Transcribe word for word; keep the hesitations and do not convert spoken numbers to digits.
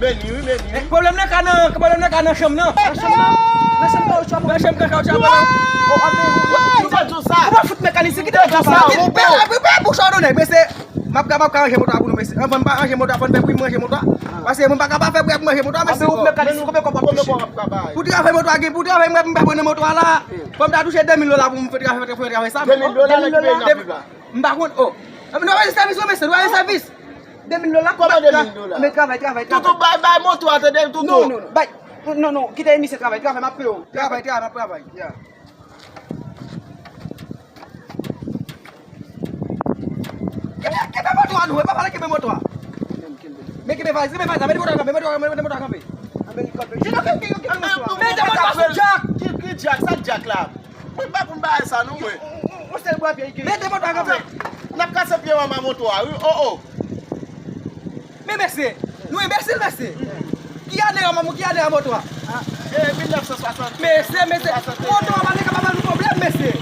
Meni wi, meni wi. Pwoblèm nan ka nan, pwoblèm nan ka nan chanm nan. Nan chanm nan? Nan chanm kawotchou a. Nan chanm kawotchou a. Ou pa di sa. Ou pa fout mekanisyen, kite sa. Bouch ou non, mesye. M ap ka, m ap ka ranje moto a pou nou, mesye. Anvan m pa ranje moto a, fò n fè pri m ranje moto a. Paske mwen pa ka pa fè pri pou m ranje moto a, mesye. Ou mekanisyen, konbyen kòb w ap touche? Pou travay moto a, gen pou travay, mwen pa pran nan moto a la. Fò m ta touche de mil dola pou m fè travay, fè travay sa. De mil dola nan ki peyi n ap viv la? M pa konn, oh. Nou pa bezwen sèvis, non, mesye, nou pa bezwen sèvis. De mil dola. Kòman de mil dola? Men travay, travay, travay. Toutou, bay, bay moto a, tande, Toutou. Non, non, non, bay. Non, non, kite misye travay, travay, m ap peye w. Travay, travay, m ap travay. Ya. Kenbe, kenbe moto a, nou, e pa pale, kenbe moto a. Men kenbe valiz, kenbe valiz, mete moto a kanpe, mete moto a kanpe, mete moto a kanpe. Mete moto a sou djak. Ki, ki djak? Sa djak la? Mwen pa konn bagay sa non mwen. Yon sèl bwa pye ki. Mete moto a kanpe. N ap kase pye manman moto a wi. Oh, oh. Men mesye, nou enbesil mesye. Ki ane a manman, ki ane a moto a? E mil nèf san swasant. Mesye, mesye, moto a pa gen ka pa ban nou pwoblèm mesye.